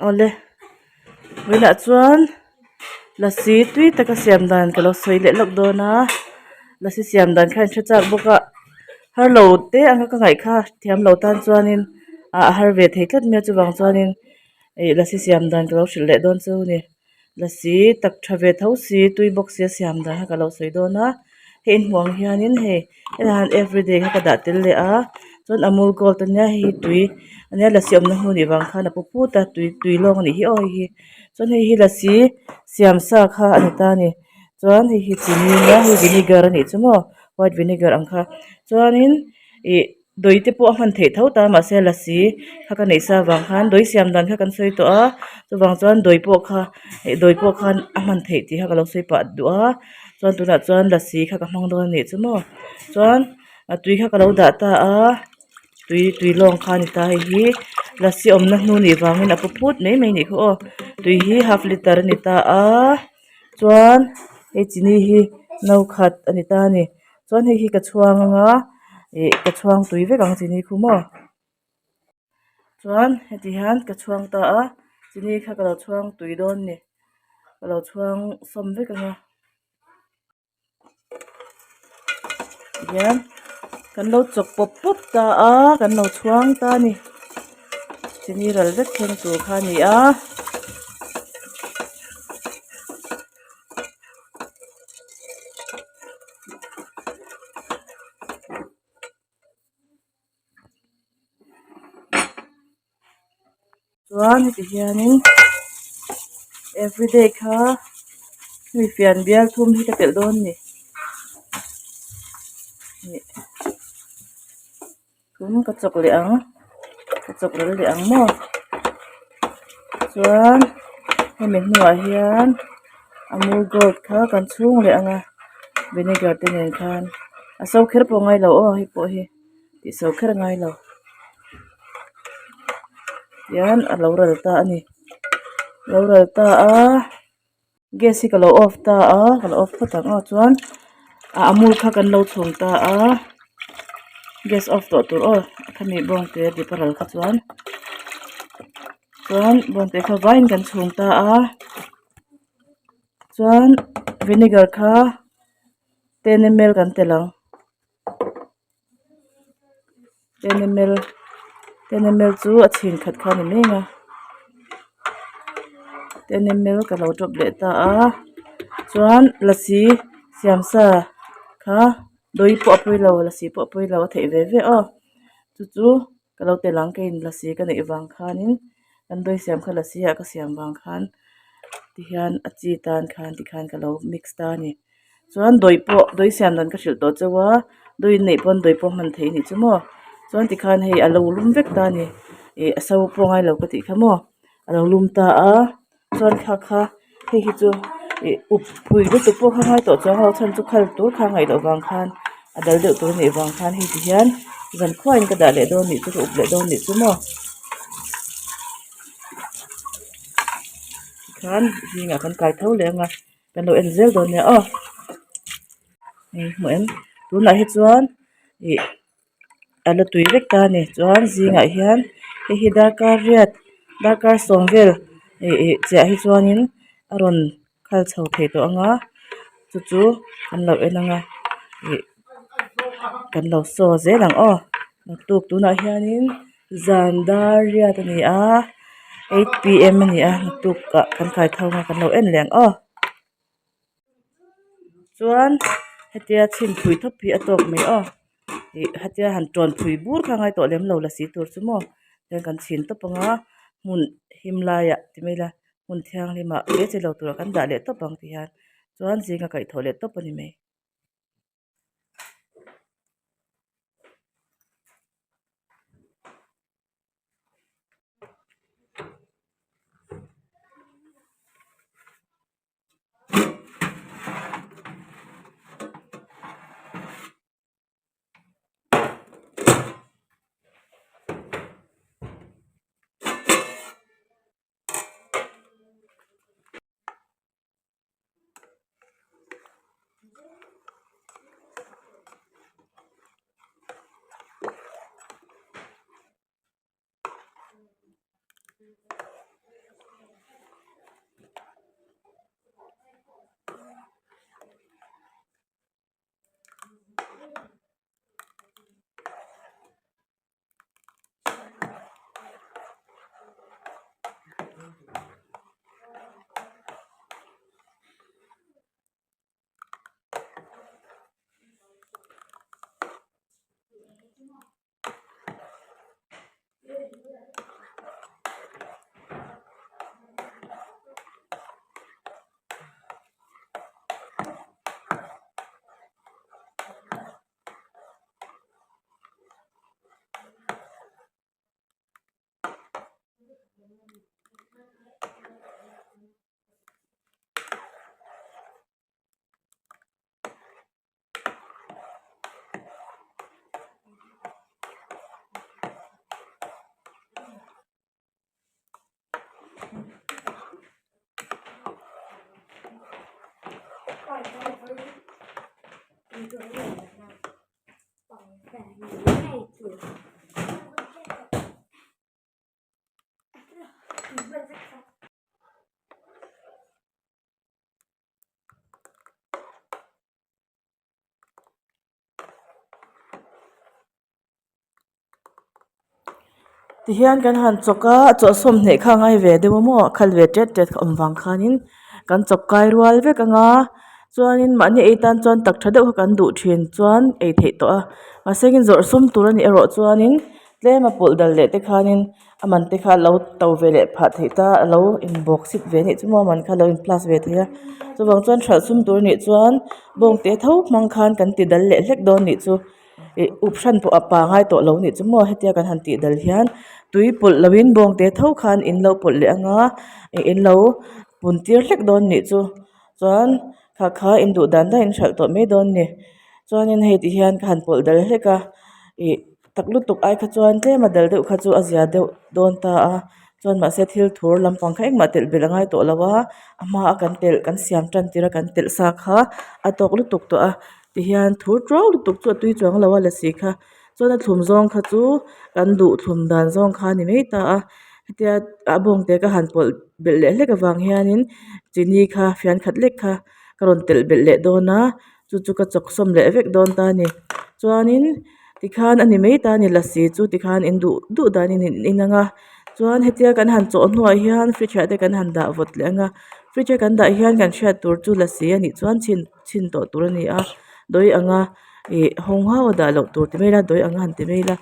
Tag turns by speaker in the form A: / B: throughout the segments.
A: Awle vawiinah chuan lasi tui taka siam dan ka lo sawi leh lawk dawn a lasi siam dan kha in hre chak bawk a har lo te anga ka ngaih kha thiam lo tan chuanin ah a har ve thei tlat mai a chuvang chuanin ih lasi siam dan ka lo hrilh leh dawn chu a ni lasi tak tha ve tho si tui bawk si a siam dan kha ka lo sawi dawn a hei in hmuh ang hianin hei hetah hian everyday kha ka dah tel leh a chuan amul gold ania hei hi tui ania lasi awmna hmun nih vang khan a pu put a tui tui lawng anih hi aw hei hi chuan hei hi lasi siam sa kha a ni ta a ni chuan hei hi chini ania hei vinegar anih chu maw white vinegar ang kha chuanin ih dawi te pawh a hman theih tho ta mahse lasi kha ka neih sa vang khan dawi siam dan kha kan sawi tawh a chuvang chuan dawi pawh kha ih dawi pawh khan a hman theih tih kha ka lo sawi pah duh a chuan tunah chuan lasi kha ka hmang dawn a nih chu maw chuan a tui kha ka lo dah ta a tui tui lawng kha a ni ta hei hi lasi awmna hnu nih vangin a pu phut mai mai a nih kha aw tui hi half litre a ni ta a chuan hei chini hi no khat a ni ta a ni. Chuan hei hi ka chhuang anga ih ka chhuang tui vek ang chini khu maw chuan heti hian ka chhuang ta a chini kha ka lo chhuang tui dawn a ni ka lo chhuang sawm vek anga tihian kan lo chawk pawp pawp ta a kan lo chhuang ta a ni chini ral vek thleng tur kha a ni a. Chuan heti hianin everyday kha hemi fian bial thum hi ka telh dawn a ni ih thum ka chawk leh ang ka chawk ral leh ang maw chuan hemi hnuah hian amul gold kha kan chhung leh ang a vinegar te nen khan a so kher pawh a ngai lo aw hei pawh hi tih so kher a ngai lo tihian a lo ral ta a ni a lo ral ta a. Gas hi ka lo off ta a ka lo off phawt ang aw chuan a amul kha kan lo chhum ta a gas off tawh tur aw khami bawng te dip a ral kha chuan chuan bawng te kha vaiin kan chhum ta a chuan vinegar kha ten ml kan telh ang. Ten ml ten ml chu a chhin khat kha a ni mai ang a ten ml ka lo drop leh ta a chuan lasi siam sa kha dawi pawh a pawi lo lasi pawh a pawi lo a theih ve ve aw chu chu ka lo tel ang keiin lasi ka neih vang khanin kan dawi siam kha lasi ah ka siam vang khan tihian a chi tan khan tikhan ka lo mix ta a ni. Chuan dawi pawh dawi siam dan ka hrilh tawh chauh a dawi in neih pawn dawi pawh hman theih a nih chu maw chuan tikhan hei a lo lum vek ta a ni ih a so pawh a ngai lo ka tih kha maw a lo lum ta a chuan thla kha hei hi chu ih up phui lutuk pawh kha ngai tawh chuang lo chhan chu khal tur kha ngaih loh vang khan a dal deuh tur a nih vang khan hei ti hian zan khuain ka dah leh dawn nih chu ka up leh dawn nih chu maw tikhan zingah kan kai tho leh ang a. Kan lo en zel dawn nia aw hei hmuh em tunah hi chuan ih a la tui vek ta a ni chuan zingah hian hei hi darkar riat darkar sawm vel ih ih chiah hi chuanin a rawn khal chho thei tawh ang a chu chu kan lo en ang a ih kan lo saw zel ang aw naktuk tunah hianin zan dar riat a ni a eight pm a ni a naktuk ah kan kai tho ang a kan lo en leh ang aw chuan hetia chhin phui thawp hi a tawk mai aw ih hetia han tawn phui bur kha a ngai tawh lem lo lasi tur chu maw tihian kan chhin tawp ang a hmun him laiah ti mai ila hmun thianghlim ah hle che lo turah kan dah leh tawp ang ti hian chuan zinga kaihthawh leh tawp a ni mai. Tihian kan han chawk a chawh sawmhnih kha a ngai ve deuh a maw a khal ve tet tet awm vang khanin kan chawp kai rual vek ang a chuanin mahni ei tan chuan tak tha deuh kha kan duh thin chuan ei theih tawh a mahse in zawrh sum tur a nih erawh chuanin tlem a pawlh dal leh te khanin a man te kha a lo to ve leh phah theih ta a lo inbawk sip ve anih chu maw a man kha a lo in plus ve thei a chuvang chuan hralh sum tur anih chuan bawng te tho hmang khan kan ti dal leh hlek dawn anih chu ih up hran pawh a pangai tawh lo anih chu maw hetia kan han tih dal hian tui pawlh lo in bawng te tho khan in lo pawlh leh anga ih in lo pun tir hlek dawn anih chu chuan kha kha in duh dan dan in hralh tawh mai dawn a ni chuanin hei ti hian ka han pawlh dal hlek a ih. Tak lutuk ai kha chuan tlem a dal deuh kha chu a zia deuh dawn ta a chuan mahse thil thur lampang kha engmah telh belh a ngai tawh lo a a hma a kan telh kan siam tan tir a kan telh sa kha a tawk lutuk tawh a tihian thur tuau lutuk chu a tui chuang lo a lasi kha chuan a thlum zawng kha chu kan duh thlum dan zawng kha a ni mai ta a hetia a bawng te ka han pawlh belh leh hlek avang hianin chini kha fian khat lek kha ka rawn telh belh leh dawn a chu chu ka chawk sawm leh vek dawn ta a ni chuanin. Tikhan a ni mai ta a ni lasi chu tikhan in duh duh danin in in ang a chuan hetia kan han chawh hnuah hian fridge ah te kan han dah vawt leh ang a fridge a kan dah hian kan hriat tur chu lasi a nih chuan chhin chhin tawh tur a ni a dawi anga ih hawng hau a dah loh tur ti mai ila dawi anga han ti mai ila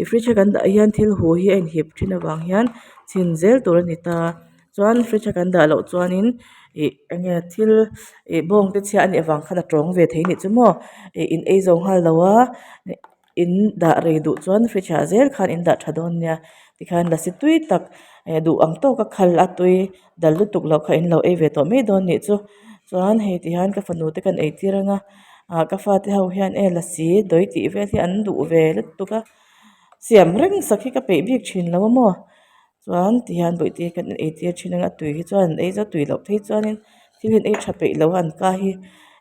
A: ih fridge a kan dah hian thil hu hi a inhip thin avang hian chhin zel tur a ni ta. Chuan fridge a kan dah loh chuanin ih enge thil ih bawng te chhia anih avang khan a tawng ve thei anih chu maw ih in ei zo nghal lo a in dah rei duh chuan fridge ah zel khan in dah tha dawn nia tikhan lasi tui tak eh duh ang tawk a khal a tui dal lutuk loh kha in lo ei ve tawh mai dawn anih chu chuan hei ti hian ka fanu te kan ei tir anga ah ka fate ho hian e lasi dawi tih vel hi an duh ve lutuk a siam reng sak hi ka peih bik thin lo a maw. Chuan tihian bawihte kan ei tir thin anga tui hi chuan an ei zauh tui loh phei chuanin thil hi an ei tha peih lo a an ka hi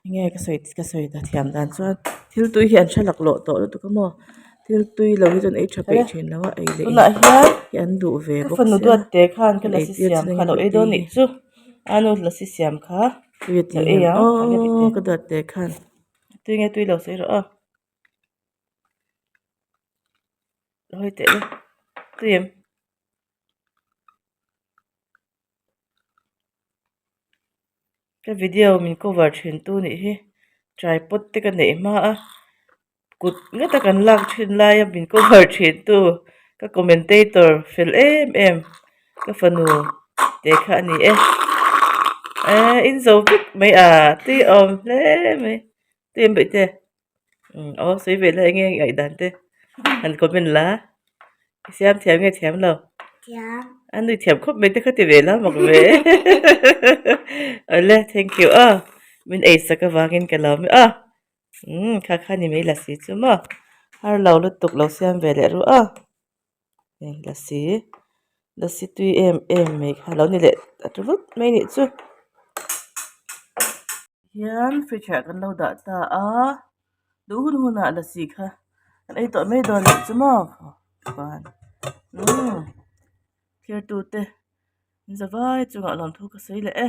A: enge ka sawi ka sawi thiam dan chuan thil tui hi an hre laklawh tawh lutuk a maw thil tui lo hi chu an ei tha peih thin lo a ei leh hi an duh ve bawk sia an ei tir thin anga bawihte hi tui a ti em aw ka duat teh khan tui nge tui lo sawi rawh aw. Hawi teh le tui em ka video min cover thin tu nih hi tripod te ka neih hma a kut ngata kan lak thin laia min cover thin tu ka commentator fel em em ka fanu te kha a ni e eh in zo vek mai a tui awm hle mai tui em bawih te. Umm aw sawi ve la enge ngaih dan te han comment la i siam thiam nge thiam lo
B: Thiam.
A: A nui thiam khawp mai te kha ti ve la mak ve awle thank you aw min ei sak avangin ka lawm e aw umm kha kha ni mai lasi chu maw har lo lutuk lo siam ve leh ru aw lasi lasi tui em em mai kha lo ni leh ta tlut mai nih chu. Hian fridge ah kan lo dah ta a duh hun hun ah lasi kha kan ei tawh mai dawn loh chu maw chuan umm thlir tu te in zavai chungah lawmthu ka sawi leh e.